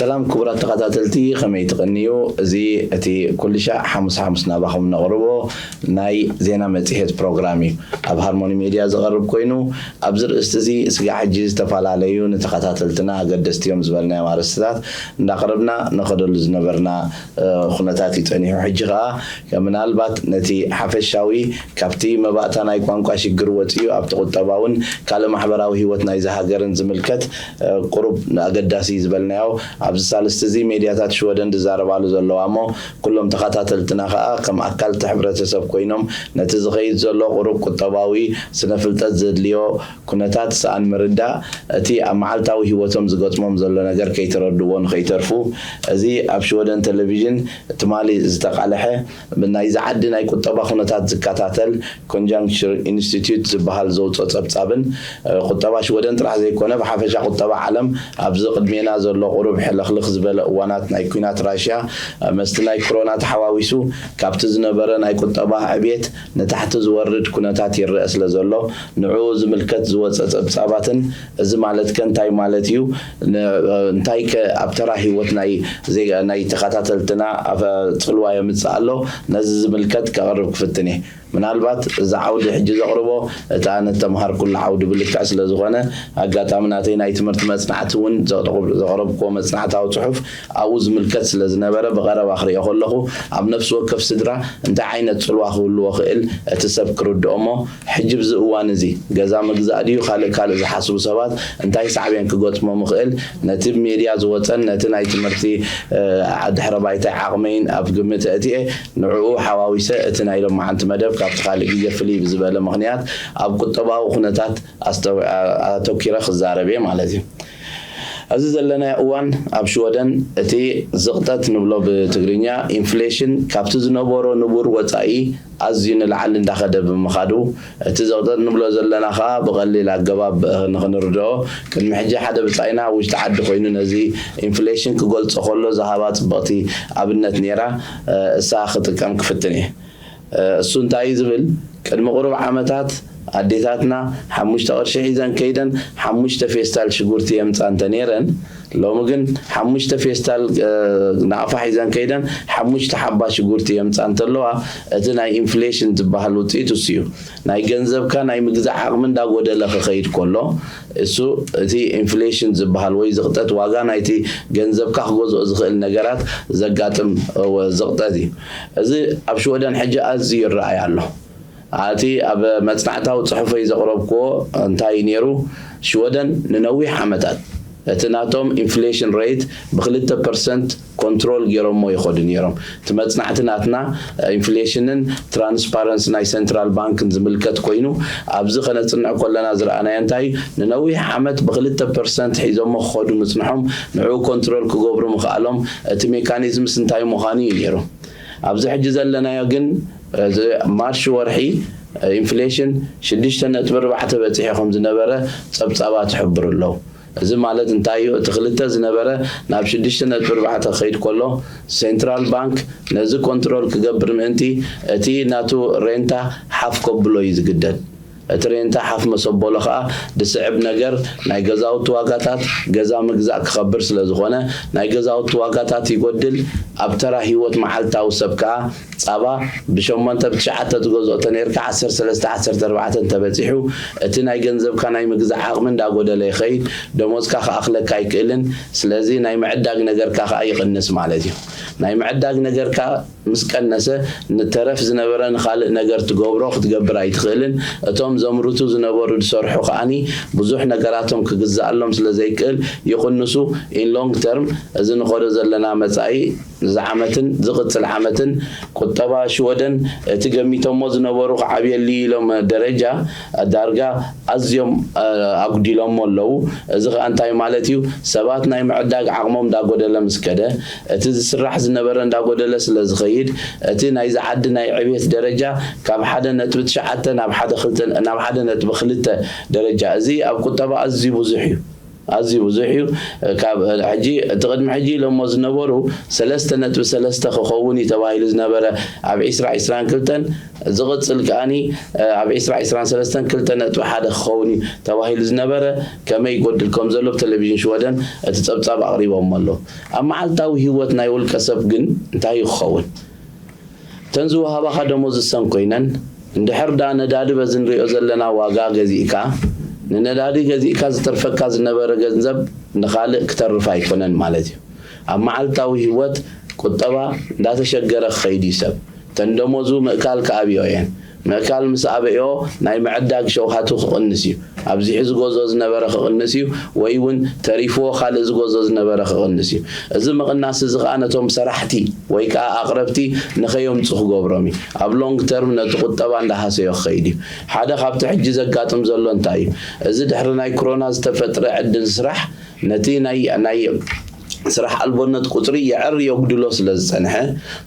ሰላም ክቡራት ተኸታተልቲ፣ ከመይ ትቕንዩ? እዚ እቲ ኩሉ ሻዕ ሓሙስ ሓሙስ ናባኹም ነቕርቦ ናይ ዜና መጽሔት ፕሮግራም እዩ። ኣብ ሃርሞኒ ሜድያ ዝቐርብ ኮይኑ፣ ኣብዚ ርእስቲ እዚ ስጋዕ ሕጂ ዝተፈላለዩ ንተኸታተልትና ኣገደስቲ እዮም ዝበልናዮም ኣርእስትታት እንዳቕረብና ንኸደሉ ዝነበርና ኩነታት እዩ ጸኒሑ። ሕጂ ኸኣ ምናልባት ነቲ ሓፈሻዊ ካብቲ መባእታ ናይ ቋንቋ ሽግር ወጺኡ ኣብቲ ቁጠባውን ካልእ ማሕበራዊ ህይወት ናይዚ ሃገርን ዝምልከት ቁሩብ ኣገዳሲ ዝበልናዮ ኣብዚ ሳልስቲ እዚ ሜድያታት ሽወደን ዝዛረባሉ ዘለዋ እሞ ኩሎም ተኸታተልትና ኸኣ ከም ኣካል እቲ ሕብረተሰብ ኮይኖም ነቲ ዝኸይድ ዘሎ ቁሩብ ቁጠባዊ ስነ ፍልጠት ዘድልዮ ኩነታት ሰኣን ምርዳእ እቲ ኣብ መዓልታዊ ህይወቶም ዝገጥሞም ዘሎ ነገር ከይተረድዎ ንኸይተርፉ እዚ ኣብ ሽወደን ቴሌቪዥን ትማሊ ዝተቓልሐ ናይዚ ዓዲ ናይ ቁጠባ ኩነታት ዝከታተል ኮንጃንክቸር ኢንስቲትዩት ዝበሃል ዘውፅኦ ፀብፃብን ቁጠባ ሽወደን ጥራሕ ዘይኮነ ብሓፈሻ ቁጠባ ዓለም ኣብዚ ቅድሜና ዘሎ ቁሩብ ሕልኽልኽ ዝበለ እዋናት ናይ ኩናት ራሽያ መስቲ ናይ ኮሮና ተሓዋዊሱ ካብቲ ዝነበረ ናይ ቁጠባ ዕብየት ንታሕቲ ዝወርድ ኩነታት ይረአ ስለ ዘሎ ንዕኡ ዝምልከት ዝወፀ ፀብፃባትን እዚ ማለትከ እንታይ ማለት እዩ? እንታይ ከ ኣብ ተራ ህይወት ናይ ተኸታተልትና ጽልዋ የምፅእ ኣሎ? ነዚ ዝምልከት ከቕርብ ክፍትን እየ። ምናልባት እዚ ዓውዲ ሕጂ ዘቕርቦ እቲ ኣነ እተምሃርኩሉ ዓውዲ ብልክዕ ስለ ዝኾነ ኣጋጣሚ ናተይ ናይ ትምህርቲ መፅናዕቲ እውን ዘቕረብክዎ መፅናዕታዊ ፅሑፍ ኣብኡ ዝምልከት ስለ ዝነበረ ብቐረባ ክሪኦ ከለኹ ኣብ ነፍሲ ወከፍ ስድራ እንታይ ዓይነት ፅልዋ ክህልዎ ክእል እቲ ሰብ ክርድኦ እሞ ሕጂ ብዚ እዋን እዚ ገዛ ምግዛእ ድዩ ካልእ ካልእ ዝሓስቡ ሰባት እንታይ ሳዕቤን ክገጥሞም ይኽእል ነቲ ብሜድያ ዝወፀን ነቲ ናይ ትምህርቲ ድሕረ ባይታይ ዓቕመይን ኣብ ግምት ኣእትየ ንዕኡ ሓዋዊሰ እቲ ናይ ሎማዓንቲ መደብ ካብቲ ካልእ ግዜ ፍልይ ብዝበለ ምኽንያት ኣብ ቁጠባዊ ኩነታት ኣተኪረ ክዛረብ እየ ማለት እዩ። ኣብዚ ዘለናዮ እዋን ኣብ ሽወደን እቲ ዝቕጠት ንብሎ ብትግርኛ ኢንፍሌሽን ካብቲ ዝነበሮ ንቡር ወፃኢ ኣዝዩ ንላዕሊ እንዳኸደ ብምኻዱ እቲ ዘቕጠጥ ንብሎ ዘለና ከዓ ብቐሊል ኣገባብ ንኽንርድኦ ቅድሚ ሕጂ ሓደ ብፃይና ኣብ ውሽጢ ዓዲ ኮይኑ ነዚ ኢንፍሌሽን ክገልፆ ከሎ ዝሃባ ፅብቕቲ ኣብነት ነይራ እሳ ክጥቀም ክፍትን እየ እሱ እንታይ እዩ ዝብል ቅድሚ ቁሩብ ዓመታት ኣዴታትና ሓሙሽተ ቅርሺ ሒዘን ከይደን ሓሙሽተ ፌስታል ሽጉርቲ የምፃ እንተነይረን ሎሚ ግን ሓሙሽተ ፌስታል ናቕፋ ሒዘን ከይደን ሓሙሽተ ሓባ ሽጉርቲ የምፃ እንተለዋ እቲ ናይ ኢንፍሌሽን ዝበሃል ውፅኢት እሱ እዩ ናይ ገንዘብካ ናይ ምግዛእ ዓቕሚ እንዳጎደለ ክኸይድ ከሎ እሱ እቲ ኢንፍሌሽን ዝበሃል ወይ ዝቕጠት ዋጋ ናይቲ ገንዘብካ ክገዝኦ ዝኽእል ነገራት ዘጋጥም ዝቕጠት እዩ እዚ ኣብ ሽወደን ሕጂ ኣዝዩ ይረኣይ ኣሎ እቲ ኣብ መፅናዕታዊ ፅሑፈይ ዘቕረብክዎ እንታይ ነይሩ ሽወደን ንነዊሕ ዓመታት እቲ ናቶም ኢንፍሌሽን ሬት ብክልተ ፐርሰንት ኮንትሮል ገይሮሞ ይኸዱ ነይሮም እቲ መፅናዕቲ ናትና ኢንፍሌሽንን ትራንስፓረንስ ናይ ሰንትራል ባንክን ዝምልከት ኮይኑ ኣብዚ ከነፅንዕ ከለና ዝረኣናዮ እንታይ ንነዊሕ ዓመት ብክልተ ፐርሰንት ሒዞሞ ክኸዱ ምፅንሖም ንዕኡ ኮንትሮል ክገብሩ ምኽኣሎም እቲ ሜካኒዝምስ እንታይ ምዃኑ እዩ ነይሩ ኣብዚ ሕጂ ዘለናዮ ግን ማርች ወርሒ ኢንፍሌሽን ሽዱሽተ ነጥቢ ኣርባዕተ በፂሑ ከም ዝነበረ ፀብፃባት ይሕብሩ ኣለዉ እዚ ማለት እንታይ እዩ እቲ ክልተ ዝነበረ ናብ ሽዱሽተ ነጥቢ ኣርባዕተ ክኸይድ ከሎ ሴንትራል ባንክ ነዚ ኮንትሮል ክገብር ምእንቲ እቲ ናቱ ሬንታ ሓፍ ከብሎ እዩ ዝግደድ እቲ ሬንታ ሓፍ መሰቦሎ ከዓ ድስዕብ ነገር ናይ ገዛውቲ ዋጋታት ገዛ ምግዛእ ክኸብር ስለ ዝኾነ ናይ ገዛውቲ ዋጋታት ይጎድል ኣብ ተራ ህይወት መዓልታዊ ሰብ ከዓ ጻባ ብሸሞንተ ብትሽዓተ ትገዝኦ ተነይርካ ዓሰርተ ሰለስተ ዓሰርተ ኣርባዕተ እንተበጺሑ እቲ ናይ ገንዘብካ ናይ ምግዛእ ዓቕሚ እንዳጎደለ ይኸይድ ደሞዝካ ክኣኽለካ ኣይክእልን ስለዚ ናይ ምዕዳግ ነገርካ ከዓ ይቕንስ ማለት እዩ ናይ ምዕዳግ ነገርካ ምስ ቀነሰ ንተረፍ ዝነበረ ንኻልእ ነገር ትገብሮ ክትገብር ኣይትኽእልን እቶም ዘምርቱ ዝነበሩ ዝሰርሑ ከዓኒ ብዙሕ ነገራቶም ክግዛኣሎም ስለ ዘይክእል ይቕንሱ in long term እዚ ንኸዶ ዘለና መጻኢ እዚ ዓመትን ዝቕጽል ዓመትን ቁጠባ ሽወደን እቲ ገሚቶሞ ዝነበሩ ክዓብየሉ ኢሎም ደረጃ ዳርጋ ኣዝዮም ኣጉዲሎሞ ኣለዉ። እዚ ኸኣ እንታይ ማለት እዩ? ሰባት ናይ ምዕዳግ ዓቕሞም እንዳጎደለ ምስ ከደ፣ እቲ ዝስራሕ ዝነበረ እንዳጎደለ ስለ ዝኸይድ፣ እቲ ናይዚ ዓዲ ናይ ዕብየት ደረጃ ካብ ሓደ ነጥቢ ትሽዓተ ናብ ሓደ ክልተ ናብ ሓደ ነጥቢ ክልተ ደረጃ፣ እዚ ኣብ ቁጠባ ኣዝዩ ብዙሕ እዩ። ኣዝዩ ብዙሕ እዩ። ካብ ሕጂ፣ እቲ ቅድሚ ሕጂ ኢሎሞ ዝነበሩ ሰለስተ ነጥቢ ሰለስተ ክኸውን እዩ ተባሂሉ ዝነበረ ኣብ ዒስራ ዒስራን ክልተን፣ ዝቕጽል ከኣኒ ኣብ ዒስራ ዒስራን ሰለስተን ክልተ ነጥቢ ሓደ ክኸውን እዩ ተባሂሉ ዝነበረ ከመይ ይጎድል ከም ዘሎ ብቴሌቪዥን ሽወደን እቲ ጸብጻብ ኣቕሪቦሞ ኣለዉ። ኣብ መዓልታዊ ህይወት ናይ ውልቀ ሰብ ግን እንታይ እዩ ክኸውን? እተን ዝወሃባኻ ደሞዝ ዝሰን ኮይነን፣ እንድሕር ደኣ ነዳዲ በዚ ንሪኦ ዘለና ዋጋ ገዚእካ፣ ንነዳዲ ገዚእካ ዝተርፈካ ዝነበረ ገንዘብ ንኻልእ ክተርፍ ኣይኮነን ማለት እዩ። ኣብ መዓልታዊ ህይወት ቁጠባ እንዳተሸገረ ክኸይድ እዩ ሰብ። እተን ደሞዙ ምእካል ክኣብዮ እየን። ምእካል ምስ ኣበዮ ናይ ምዕዳግ ሸውሃቱ ክቕንስ እዩ። ኣብዚሑ ዝገዝኦ ዝነበረ ክቕንስ እዩ፣ ወይ እውን ተሪፍዎ ካልእ ዝገዝኦ ዝነበረ ክቕንስ እዩ። እዚ ምቕናስ እዚ ኸኣ ነቶም ሰራሕቲ ወይ ከኣ ኣቕረብቲ ንኸየምጹ ክገብሮም እዩ። ኣብ ሎንግ ተርም ነቲ ቁጠባ እንዳሃሰዮ ክኸይድ እዩ። ሓደ ካብቲ ሕጂ ዘጋጥም ዘሎ እንታይ እዩ? እዚ ድሕሪ ናይ ኮሮና ዝተፈጥረ ዕድል ስራሕ ነቲ ናይ ናይ ስራሕ ኣልቦነት ቁጽሪ የዕሪ የጉድሎ ስለ ዝጸንሐ፣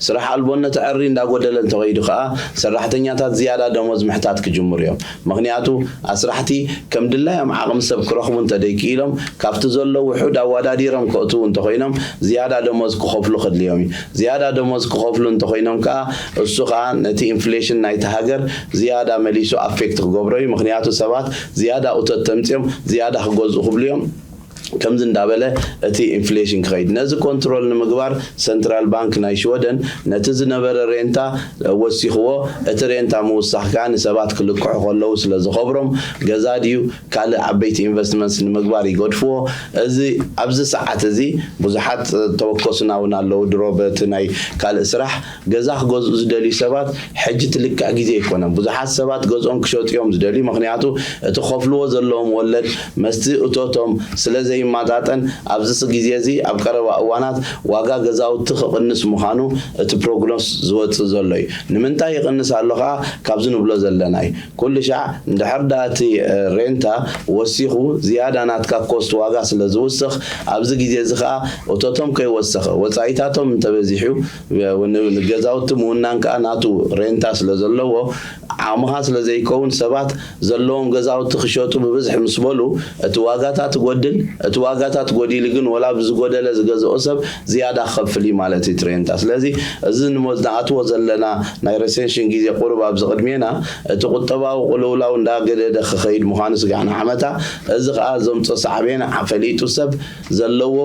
ስራሕ ኣልቦነት ኣዕሪ እንዳጎደለ እንተኸይዱ ከኣ ሰራሕተኛታት ዝያዳ ደሞዝ ምሕታት ክጅምሩ እዮም። ምኽንያቱ ኣስራሕቲ ከም ድላዮም ዓቕሚ ሰብ ክረኽቡ እንተደይክኢሎም፣ ካብቲ ዘሎ ውሑድ ኣወዳዲሮም ከእትዉ እንተኾይኖም ዝያዳ ደሞዝ ክኸፍሉ ከድልዮም እዩ። ዝያዳ ደሞዝ ክኸፍሉ እንተኾይኖም ከኣ እሱ ከኣ ነቲ ኢንፍሌሽን ናይቲ ሃገር ዝያዳ መሊሱ ኣፌክት ክገብሮ እዩ። ምኽንያቱ ሰባት ዝያዳ እቶት ተምጽዮም ዝያዳ ክገዝኡ ክብሉ እዮም። ከምዚ እንዳበለ እቲ ኢንፍሌሽን ክኸይድ። ነዚ ኮንትሮል ንምግባር ሰንትራል ባንክ ናይ ሽወደን ነቲ ዝነበረ ሬንታ ወሲኽዎ። እቲ ሬንታ ምውሳኽ ከኣ ንሰባት ክልክሑ ከለዉ ስለ ዝኸብሮም ገዛ ድዩ ካልእ ዓበይቲ ኢንቨስትመንትስ ንምግባር ይገድፍዎ። እዚ ኣብዚ ሰዓት እዚ ብዙሓት ተወከሱና እውን ኣለዉ። ድሮ በቲ ናይ ካልእ ስራሕ ገዛ ክገዝኡ ዝደልዩ ሰባት ሕጂ እቲ ልክዕ ግዜ ኣይኮነን። ብዙሓት ሰባት ገዝኦም ክሸጡ እዮም ዝደልዩ፣ ምኽንያቱ እቲ ክኸፍልዎ ዘለዎም ወለድ መስቲ እቶቶም ስለ ዘይመጣጠን ኣብዚ ግዜ እዚ ኣብ ቀረባ እዋናት ዋጋ ገዛውቲ ክቕንስ ምዃኑ እቲ ፕሮግኖስ ዝወጽእ ዘሎ እዩ። ንምንታይ ይቕንስ ኣሎ ከኣ ካብዚ ንብሎ ዘለና እዩ። ኩሉ ሻዕ እንድሕር ደኣ እቲ ሬንታ ወሲኹ ዝያዳ ናትካ ኮስት ዋጋ ስለ ዝውስኽ ኣብዚ ግዜ እዚ ከኣ እቶቶም ከይወሰኸ ወጻኢታቶም እንተበዚሑ ንገዛውቲ ምውናን ከኣ ናቱ ሬንታ ስለ ዘለዎ ዓቕምኻ ስለ ዘይከውን ሰባት ዘለዎም ገዛውቲ ክሸጡ ብብዝሒ ምስ በሉ እቲ ዋጋታት ይጎድል። እቲ ዋጋታት ጎዲሉ ግን ወላ ብዝጎደለ ዝገዝኦ ሰብ ዝያዳ ክኸፍል እዩ ማለት እዩ እቲ ሬንታ። ስለዚ እዚ ንኣትዎ ዘለና ናይ ሬሴሽን ግዜ ቁሩብ ኣብዚ ቅድሜና እቲ ቁጠባዊ ቅልውላው እንዳገደደ ክኸይድ ምዃኑ ስጋዕ ንዓመታ እዚ ከኣ ዘምጾ ሳዕቤን ፈሊጡ ሰብ ዘለዎ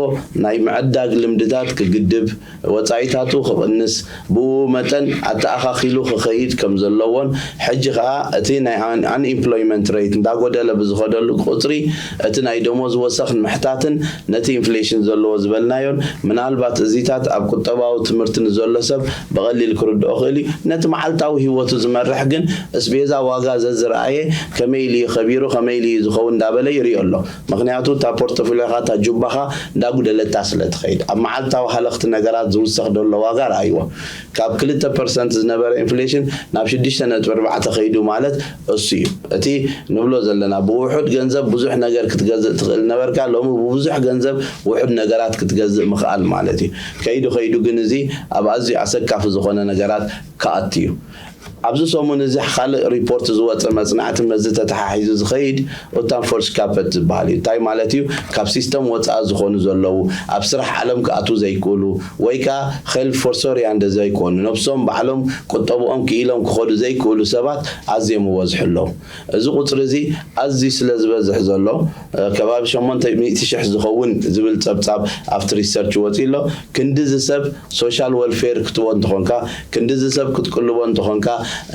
ናይ ምዕዳግ ልምድታት ክግድብ ወጻኢታቱ ክቕንስ ብኡ መጠን ኣተኣኻኺሉ ክኸይድ ከም ዘለዎን ሕጂ ከኣ እቲ ናይ ኣን- ኣንኢምፕሎይመንት ሬት እንዳጎደለ ብዝኸደሉ ቁጽሪ እቲ ናይ ደሞዝ ወሰኽ ንምሕታትን ነቲ ኢንፍሌሽን ዘለዎ ዝበልናዮን ምናልባት እዚታት ኣብ ቁጠባዊ ትምህርቲ ንዘሎ ሰብ ብቐሊል ክርድኦ ክእል እዩ። ነቲ መዓልታዊ ህይወቱ ዝመርሕ ግን እስቤዛ ዋጋ ዘዝረኣየ ከመይ ኢሉ እዩ ከቢሩ ከመይ ኢሉ እዩ ዝኸውን እንዳበለ ይሪኦ ኣሎ። ምኽንያቱ እታ ፖርቶፊልዮኻ እታ ጁባኻ እንዳጉደለታ ስለ ትኸይድ ኣብ መዓልታዊ ሃለኽቲ ነገራት ዝውሰኽ ዘሎ ዋጋ ረኣይዎ። ካብ ክልተ ፐርሰንት ዝነበረ ኢንፍሌሽን ናብ ሽዱሽተ ነጥቢ ኣርባዕተ ከይዱ ማለት እሱ እዩ። እቲ ንብሎ ዘለና ብውሑድ ገንዘብ ብዙሕ ነገር ክትገዝእ ትኽእል ነበርካ፣ ሎሚ ብብዙሕ ገንዘብ ውሑድ ነገራት ክትገዝእ ምኽኣል ማለት እዩ። ከይዱ ከይዱ ግን እዚ ኣብ ኣዝዩ ኣሰካፊ ዝኾነ ነገራት ክኣቱ እዩ። ኣብዚ ሰሙን እዚ ካልእ ሪፖርት ዝወፀ መፅናዕቲ መዚ ተተሓሒዙ ዝኸይድ ኡታንፎርስ ካፐት ዝበሃል እዩ። እንታይ ማለት እዩ? ካብ ሲስተም ወፃኢ ዝኾኑ ዘለዉ ኣብ ስራሕ ዓለም ክኣትዉ ዘይክእሉ ወይ ከዓ ሄልፍ ፎር ሶሪያ እንደ ዘይኮኑ ነብሶም ባዕሎም ቁጠብኦም ክኢሎም ክኸዱ ዘይክእሉ ሰባት ኣዝዮም ይበዝሑ ኣለዉ። እዚ ቁፅሪ እዚ ኣዝዩ ስለ ዝበዝሕ ዘሎ ከባቢ ሸሞንተ ሚእቲ ሽሕ ዝኸውን ዝብል ፀብፃብ ኣብቲ ሪሰርች ወፂ ኣሎ። ክንድዚ ሰብ ሶሻል ወልፌር ክትቦ እንተኾንካ ክንድዚ ሰብ ክትቅልቦ እንተኾንካ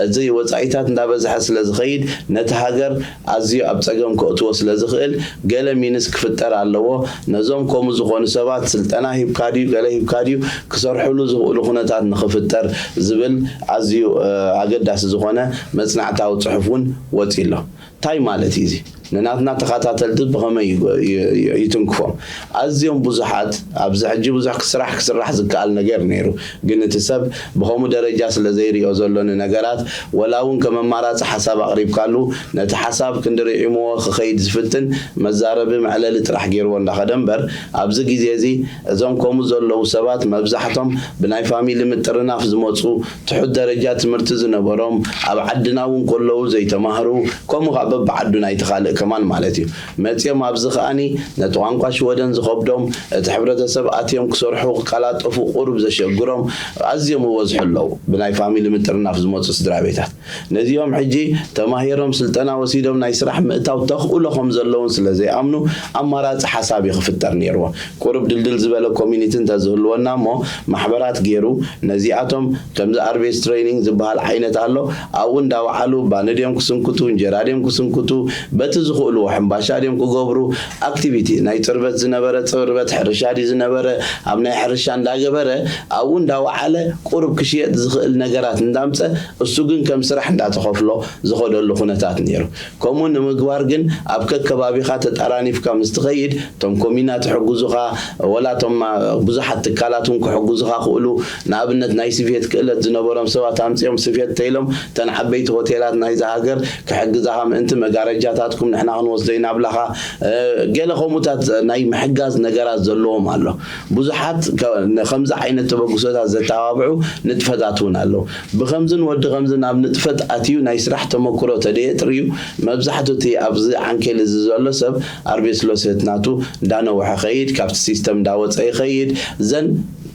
እዚ ወፃኢታት እንዳበዝሐ ስለ ዝኸይድ ነቲ ሃገር ኣዝዩ ኣብ ፀገም ከእትዎ ስለ ዝኽእል ገለ ሚንስ ክፍጠር ኣለዎ። ነዞም ከምኡ ዝኾኑ ሰባት ስልጠና ሂብካ ድዩ ገለ ሂብካ ድዩ ክሰርሕሉ ዝኽእሉ ኩነታት ንኽፍጠር ዝብል ኣዝዩ ኣገዳሲ ዝኾነ መፅናዕታዊ ፅሑፍ እውን ወፂ ኣሎ። እንታይ ማለት እዩ እዚ? ንናትና ተኸታተልቲ ብኸመይ ይትንክፎም? ኣዝዮም ብዙሓት ኣብዚ ሕጂ ብዙሕ ክስራሕ ክስራሕ ዝከኣል ነገር ነይሩ፣ ግን እቲ ሰብ ብኸምኡ ደረጃ ስለ ዘይሪኦ ዘሎ ንነገራት ወላ እውን ከም ኣማራፂ ሓሳብ ኣቕሪብካሉ ነቲ ሓሳብ ክንዲ ርዒምዎ ክኸይድ ዝፍትን መዛረቢ መዕለሊ ጥራሕ ገይርዎ እንዳኸደ እምበር ኣብዚ ግዜ እዚ እዞም ከምኡ ዘለዉ ሰባት መብዛሕቶም ብናይ ፋሚሊ ምጥርናፍ ዝመፁ ትሑት ደረጃ ትምህርቲ ዝነበሮም ኣብ ዓድና እውን ከለዉ ዘይተማህሩ ከምኡ ከዓ በብዓዱ ናይቲ ካልእ ከማን ማለት እዩ። መጺኦም ኣብዚ ከኣኒ ነቲ ቋንቋ ሽወደን ዝኸብዶም፣ እቲ ሕብረተሰብ ኣትዮም ክሰርሑ ክቀላጠፉ ቁሩብ ዘሸግሮም ኣዝዮም ይበዝሑ ኣለዉ፣ ብናይ ፋሚሊ ምጥርናፍ ዝመጹ ስድራ ቤታት። ነዚኦም ሕጂ ተማሂሮም ስልጠና ወሲዶም ናይ ስራሕ ምእታው ተኽእሎ ከም ዘለውን ስለ ዘይኣምኑ ኣማራጺ ሓሳብ እዩ ክፍጠር ነይርዎ። ቁሩብ ድልድል ዝበለ ኮሚኒቲ እንተዝህልወና እሞ ማሕበራት ገይሩ ነዚኣቶም ከምዚ ኣርቤስ ትሬኒንግ ዝበሃል ዓይነት ኣሎ ኣብኡ እንዳወዓሉ ባኒ ድዮም ክስንክቱ እንጀራ ድዮም ክስንክቱ በቲ ዝኽእልዎ ሕምባሻ ድዮም ክገብሩ ኣክቲቪቲ ናይ ፅርበት ዝነበረ ፅርበት ሕርሻ ድዩ ዝነበረ ኣብ ናይ ሕርሻ እንዳገበረ ኣብኡ እንዳወዓለ ቁሩብ ክሽየጥ ዝኽእል ነገራት እንዳምፀ እሱ ግን ከም ስራሕ እንዳተኸፍሎ ዝኸደሉ ኩነታት ነይሩ። ከምኡ ንምግባር ግን ኣብ ከከባቢኻ ተጠራኒፍካ ምስ ትኸይድ እቶም ኮሚና ትሕግዙኻ ወላ እቶም ብዙሓት ትካላት እውን ክሕግዙኻ ክእሉ ንኣብነት ናይ ስፌት ክእለት ዝነበሮም ሰባት ኣምፂኦም ስፌት ተይሎም እተን ዓበይቲ ሆቴላት ናይዛ ሃገር ክሕግዛኻ ምእንቲ መጋረጃታትኩም ንሕና ክንወስዶ ኢና ብላኻ ገለ ከምኡታት ናይ ምሕጋዝ ነገራት ዘለዎም ኣሎ ብዙሓት ከምዚ ዓይነት ተበግሶታት ዘተባብዑ ንጥፈታት እውን ኣለዉ ብኸምዝን ወዲ ኸምዝን ኣብ ንጥፈት ኣትዩ ናይ ስራሕ ተመክሮ ተደየ ጥርዩ መብዛሕቱ እቲ ኣብዚ ዓንኬል እዚ ዘሎ ሰብ ኣርቤስሎሴት ናቱ እንዳነውሐ ኸይድ ካብቲ ሲስተም እንዳወፀ ይኸይድ ዘን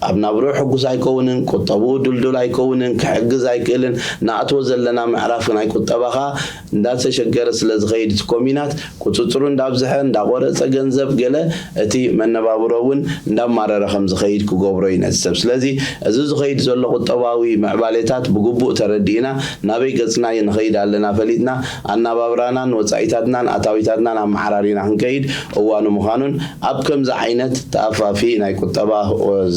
ኣብ ናብርኡ ሕጉስ ኣይከውንን ቁጠብኡ ድልዱል ኣይከውንን ክሕግዝ ኣይክእልን ንኣትዎ ዘለና ምዕራፍ ናይ ቁጠባ ኸዓ እንዳተሸገረ ስለ ዝኸይድ እቲ ኮሚናት ቁፅፅሩ እንዳብዝሐ እንዳቆረፀ ገንዘብ ገለ እቲ መነባብሮ እውን እንዳማረረ ከም ዝኸይድ ክገብሮ እዩ ነዚ ሰብ ስለዚ እዚ ዝኸይድ ዘሎ ቁጠባዊ ምዕባሌታት ብግቡእ ተረዲእና ናበይ ገፅና ንኸይድ ኣለና ፈሊጥና ኣናባብራናን ወፃኢታትናን ኣታዊታትናን ኣመዓራሪና ክንከይድ እዋኑ ምዃኑን ኣብ ከምዚ ዓይነት ተኣፋፊ ናይ ቁጠባ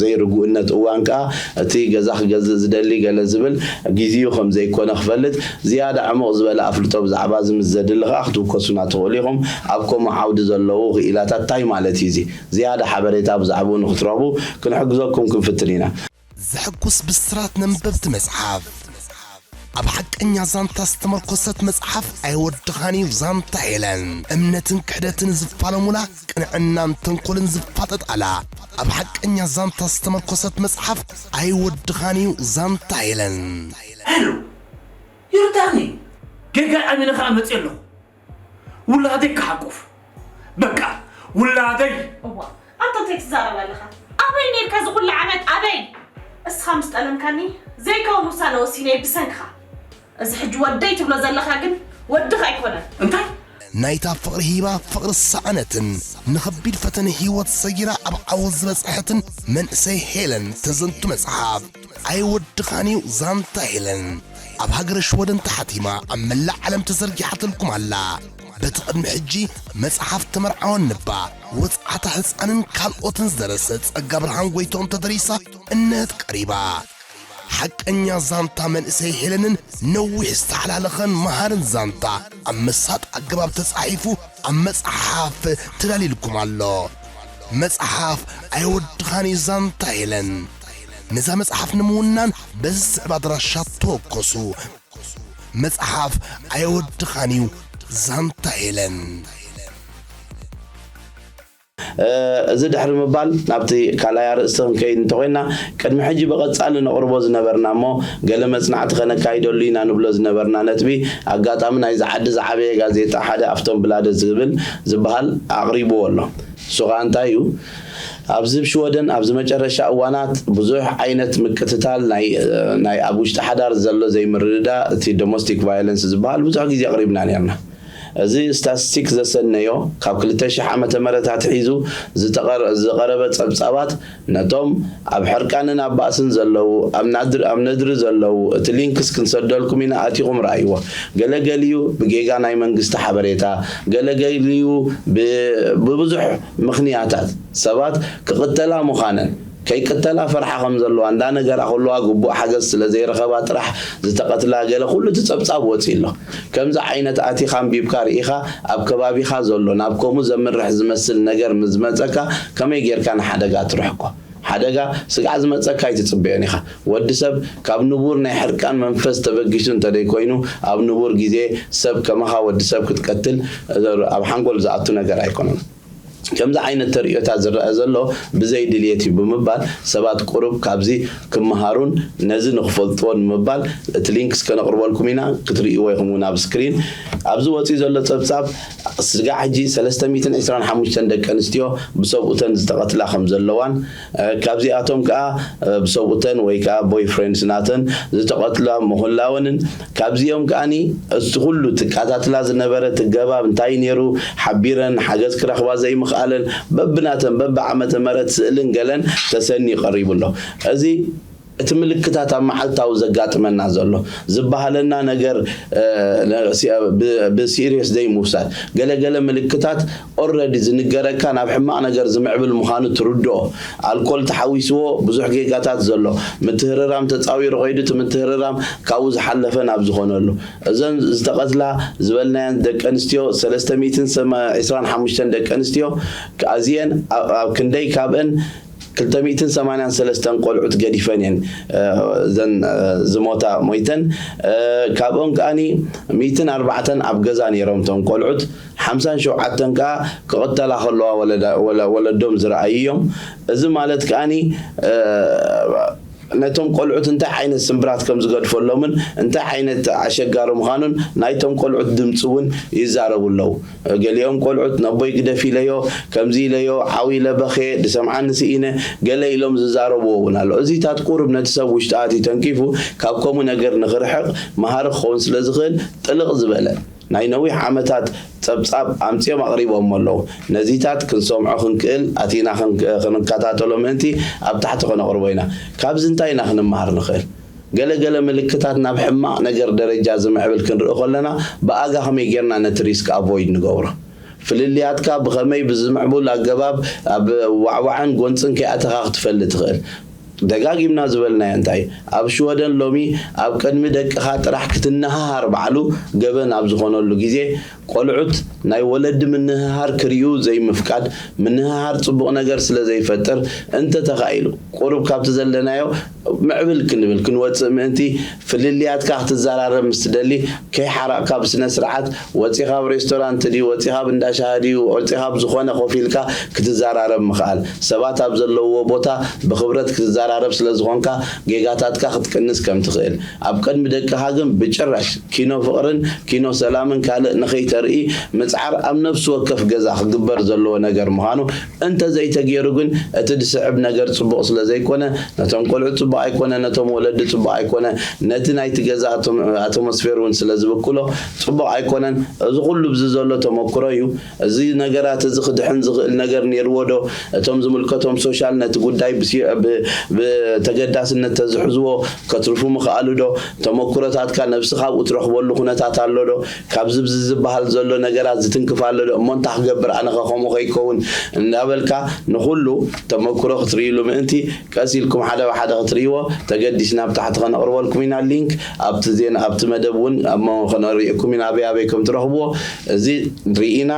ዘይርጉእነት እዋን ከዓ እቲ ገዛ ክገዝእ ዝደሊ ገለ ዝብል ግዚኡ ከም ዘይኮነ ክፈልጥ ዝያዳ ዕሙቕ ዝበለ ኣፍልጦ ብዛዕባ እዚ ምስ ዘድሊ ከዓ ክትውከሱና ትኽእሉ ኢኹም። ኣብ ከምኡ ዓውዲ ዘለዉ ክኢላታት ታይ ማለት እዩ እዚ ዝያዳ ሓበሬታ ብዛዕባኡ ንክትረኽቡ ክንሕግዘኩም ክንፍትን ኢና። ዘሐጉስ ብስራት ነንበብቲ መጽሓፍ። ኣብ ሓቀኛ ዛንታ ዝተመርኮሰት መጽሓፍ ኣይወድኻን እዩ ዛንታ ሄለን። እምነትን ክሕደትን ዝፋለሙላ፣ ቅንዕናን ተንኮልን ዝፋጠጣላ፣ ኣብ ሓቀኛ ዛንታ ዝተመርኮሰት መጽሓፍ ኣይወድኻን እዩ ዛንታ ሄለን። ሄሎ ይርዳኒ፣ ጌጋ ኣሚነ ከኣ መጽየ ኣለኹ። ውላደይ ክሓቁፍ በቃ ውላደይ። እዋ ኣንታ እንታይ ትዛረብ ኣለኻ? ኣበይ ኔርካ እዚ ኩሉ ዓመት ኣበይ? እስኻ ምስ ጠለምካኒ ዘይከውን ውሳነ ወሲነ እየ ብሰንክኻ። እዚ ሕጂ ወደይ ትብሎ ዘለኻ ግን ወድኻ ኣይኮነን። እንታይ? ናይታ ፍቕሪ ሂባ ፍቕሪ ዝሰኣነትን ንኸቢድ ፈተነ ህይወት ሰጊራ ኣብ ዓወት ዝበጽሐትን መንእሰይ ሄለን ተዘንቱ መጽሓፍ። ኣይወድኻን እዩ ዛንታ ሄለን ኣብ ሃገረ ሽወደን ተሓቲማ ኣብ መላእ ዓለም ተዘርጊሓትልኩም ኣላ። በቲ ቅድሚ ሕጂ መጽሓፍ ተመርዓወኒ እባ ወጽዓታ ህጻንን ካልኦትን ዝደረሰ ጸጋብርሃን ጎይትኦም ተደሪሳ እነሀት ቀሪባ። ሓቀኛ ዛንታ መንእሰይ ሄለንን ነዊሕ ዝተሓላለኸን መሃርን ዛንታ ኣብ መሳጢ ኣገባብ ተጻሒፉ ኣብ መጽሓፍ ተዳልዩልኩም ኣሎ። መጽሓፍ ኣየወድኻን እዩ ዛንታ ሄለን። ነዛ መጽሓፍ ንምውናን በዚ ዝስዕብ ኣድራሻ ተወከሱ። መጽሓፍ ኣየወድኻን እዩ ዛንታ ሄለን። እዚ ድሕሪ ምባል ናብቲ ካልኣይ ኣርእስቲ ክንከይድ እንተኾይንና ቅድሚ ሕጂ ብቐጻሊ ነቕርቦ ዝነበርና እሞ ገለ መጽናዕቲ ከነካይደሉ ኢና ንብሎ ዝነበርና ነጥቢ ኣጋጣሚ ናይዚ ዓዲ ዝዓበየ ጋዜጣ ሓደ ኣፍቶንብላደት ዝብል ዝበሃል ኣቕሪብዎ ኣሎ። ንሱ ኸኣ እንታይ እዩ? ኣብዚ ኣብ ሽወደን ኣብዚ መጨረሻ እዋናት ብዙሕ ዓይነት ምቅትታል ናይ ኣብ ውሽጢ ሓዳር ዘሎ ዘይምርድዳእ እቲ ዶሞስቲክ ቫዮለንስ ዝበሃል ብዙሕ ግዜ ኣቕሪብና ኔርና። እዚ ስታስቲክ ዘሰነዮ ካብ ክልተ ሽሕ ዓመተ ምህረት ኣትሒዙ ዝቐረበ ጸብጻባት ነቶም ኣብ ሕርቃንን ኣብ ባእስን ዘለዉ፣ ኣብ ነድሪ ዘለዉ፣ እቲ ሊንክስ ክንሰደልኩም ኢና ኣቲኹም ረኣይዎ። ገለ ገሊኡ ብጌጋ ናይ መንግስቲ ሓበሬታ፣ ገለ ገሊኡ ብብዙሕ ምኽንያታት ሰባት ክቕተላ ምዃነን ከይቅተላ ፈርሓ ከም ዘለዋ እንዳነገራ ከለዋ ግቡእ ሓገዝ ስለ ዘይረኸባ ጥራሕ ዝተቐትላ ገለ ኩሉ እቲ ጸብጻብ ወጺኡ ኣሎ። ከምዚ ዓይነት ኣቲኻ ኣንቢብካ ርኢኻ ኣብ ከባቢኻ ዘሎ ናብ ከምኡ ዘምርሕ ዝመስል ነገር ምስ ዝመጸካ ከመይ ጌርካ ንሓደጋ ትርሕቆ? ሓደጋ ስጋዕ ዝመጸካ ኣይትጽበዮን ኢኻ። ወዲ ሰብ ካብ ንቡር ናይ ሕርቃን መንፈስ ተበጊሱ እንተደይኮይኑ ኣብ ንቡር ግዜ ሰብ ከማኻ ወዲ ሰብ ክትቀትል ኣብ ሓንጎል ዝኣቱ ነገር ኣይኮነን። ከምዚ ዓይነት ተርእዮታት ዝረአ ዘሎ ብዘይ ድልየት እዩ ብምባል ሰባት ቁሩብ ካብዚ ክመሃሩን ነዚ ንኽፈልጥዎ ንምባል እቲ ሊንክስ ከነቕርበልኩም ኢና፣ ክትርእይዎ ኢኹም እውን ኣብ ስክሪን። ኣብዚ ወፂኡ ዘሎ ፀብፃብ ስጋዕ ሕጂ ሰለስተ ሚእትን ዕስራን ሓሙሽተን ደቂ ኣንስትዮ ብሰብኡተን ዝተቐትላ ከም ዘለዋን ካብዚኣቶም ከዓ ብሰብኡተን ወይ ከዓ ቦይፍሬንድስ ናተን ዝተቐትላ ምህላወንን ካብዚኦም ከዓኒ እቲ ኩሉ ትቃታትላ ዝነበረ ትገባብ እንታይ ነይሩ ሓቢረን ሓገዝ ክረኽባ ዘይምኽኣለን በብናተን በብዓመተ መረት ስእልን ገለን ተሰንዩ ቀሪቡ ኣሎ። እዚ እቲ ምልክታት ኣብ መዓልታዊ ዘጋጥመና ዘሎ ዝበሃለና ነገር ብሲሪየስ ዘይምውሳድ ገለገለ ምልክታት ኦረዲ ዝንገረካ ናብ ሕማቕ ነገር ዝምዕብል ምዃኑ ትርድኦ። ኣልኮል ተሓዊስዎ ብዙሕ ጌጋታት ዘሎ ምትህርራም ተፃዊሩ ከይዱ እቲ ምትህርራም ካብኡ ዝሓለፈ ናብ ዝኾነሉ እዘን ዝተቐትላ ዝበልናየን ደቂ ኣንስትዮ ሰለስተ ሚእትን ዕስራን ሓሙሽተን ደቂ ኣንስትዮ ኣዚየን ኣብ ክንደይ ካብአን ክልተ ሚእትን ሰማንያን ሰለስተን ቆልዑት ገዲፈን እየን እዘን ዝሞታ ሞይተን ካብኦም ከዓኒ ሚእትን ኣርባዕተን ኣብ ገዛ ነይሮም እቶም ቆልዑት ሓምሳን ሸውዓተን ከዓ ክቕተላ ከለዋ ወለዶም ዝረኣዩ እዮም እዚ ማለት ከዓኒ ነቶም ቆልዑት እንታይ ዓይነት ስምብራት ከም ዝገድፈሎምን እንታይ ዓይነት ኣሸጋሪ ምዃኑን ናይቶም ቆልዑት ድምፂ እውን ይዛረቡ ኣለዉ። ገሊኦም ቆልዑት ነቦይ ግደፍ ኢለዮ ከምዚ ኢለዮ ዓው ኢለ በኽየ ድሰምዓኒ ስኢነ ገለ ኢሎም ዝዛረብዎ እውን ኣሎ። እዚታት ቁሩብ ነቲ ሰብ ውሽጢ ኣትዩ ተንኪፉ ካብ ከምኡ ነገር ንኽርሕቕ መሃሪ ክኸውን ስለ ዝኽእል ጥልቕ ዝበለ ናይ ነዊሕ ዓመታት ጸብጻብ ኣምጺኦም ኣቕሪቦሞ ኣለዉ። ነዚታት ክንሰምዖ ክንክእል ኣቲና ክንከታተሎ ምእንቲ ኣብ ታሕቲ ከነቕርቦ ኢና። ካብዚ እንታይ ኢና ክንመሃር ንኽእል? ገለ ገለ ምልክታት ናብ ሕማቕ ነገር ደረጃ ዝምዕብል ክንርኢ ከለና ብኣጋ ከመይ ጌርና ነቲ ሪስክ ኣቮይድ ንገብሮ? ፍልልያትካ ብኸመይ ብዝምዕቡል ኣገባብ ኣብ ዋዕዋዕን ጎንጽን ከይኣተኻ ክትፈሊ ትኽእል። ደጋጊምና ዝበልናዮ እንታይ ኣብ ሽወደን ሎሚ ኣብ ቅድሚ ደቅኻ ጥራሕ ክትነሃሃር ባዕሉ ገበን ኣብ ዝኾነሉ ግዜ ቆልዑት ናይ ወለዲ ምንህሃር ክርእዩ ዘይምፍቃድ ምንህሃር ጽቡቕ ነገር ስለ ዘይፈጥር እንተተኻኢሉ ቁሩብ ካብቲ ዘለናዮ ምዕብል ክንብል ክንወጽእ ምእንቲ ፍልልያትካ ክትዘራረብ ምስ ትደሊ ከይሓራቕካ ብስነ ስርዓት ወጺኻ ኣብ ሬስቶራንት ድዩ ወጺኻ ኣብ እንዳ ሻሂ ድዩ ወጺኻ ኣብ ዝኾነ ኮፍ ኢልካ ክትዘራረብ ምኽኣል ሰባት ኣብ ዘለውዎ ቦታ ብኽብረት ክትዘራረብ ስለ ዝኾንካ ጌጋታትካ ክትቅንስ ከም ትኽእል ኣብ ቅድሚ ደቅኻ ግን ብጭራሽ ኪኖ ፍቕርን ኪኖ ሰላምን ካልእ ንኸይተርኢ ምጽዓር ኣብ ነፍሲ ወከፍ ገዛ ክግበር ዘለዎ ነገር ምዃኑ እንተዘይተገይሩ ግን እቲ ዝስዕብ ነገር ጽቡቕ ስለ ዘይኮነ ነቶም ቆልዑ ጽቡቕ ኣይኮነ ነቶም ወለዲ ጽቡቕ ኣይኮነ ነቲ ናይቲ ገዛ ኣቶሞስፌር እውን ስለ ዝብክሎ ጽቡቕ ኣይኮነን እዚ ኩሉ ብዚ ዘሎ ተመክሮ እዩ እዚ ነገራት እዚ ክድሕን ዝኽእል ነገር ነይርዎ ዶ እቶም ዝምልከቶም ሶሻል ነቲ ጉዳይ ብተገዳስነት ተዝሕዝዎ ከትርፉ ምኽኣሉ ዶ ተመክሮታትካ ነብስኻ ኣብኡ ትረኽበሉ ኩነታት ኣሎ ዶ ካብዚ ብዚ ዝበሃል ዘሎ ነገራት ዝትንክፍ ኣሎ ዶ እሞ እንታይ ክገብር ኣነ ከ ከምኡ ከይከውን እንዳበልካ ንኹሉ ተመክሮ ክትርእይሉ ምእንቲ ቀስ ኢልኩም ሓደ ብሓደ ክትርእይዎ ተገዲስና ኣብ ታሕቲ ከነቕርበልኩም ኢና ሊንክ ኣብቲ ዜና ኣብቲ መደብ እውን ከነርእየኩም ኢና ኣበይ ኣበይ ከም ትረኽብዎ እዚ ርኢና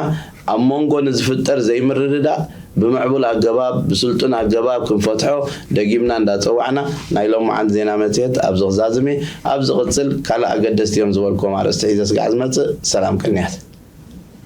ኣብ መንጎ ንዝፍጠር ዘይምርድዳእ ብምዕቡል ኣገባብ ብስልጡን ኣገባብ ክንፈትሖ ደጊምና እንዳፀዋዕና ናይ ሎማዓንቲ ዜና መፅሄት ኣብዚ ክዛዝም እየ ኣብ ዝቕፅል ካልእ ኣገደስቲ እዮም ዝበልኩም ኣርእስቲ ሒዘ ስጋዕ ዝመፅእ ሰላም ቅንያት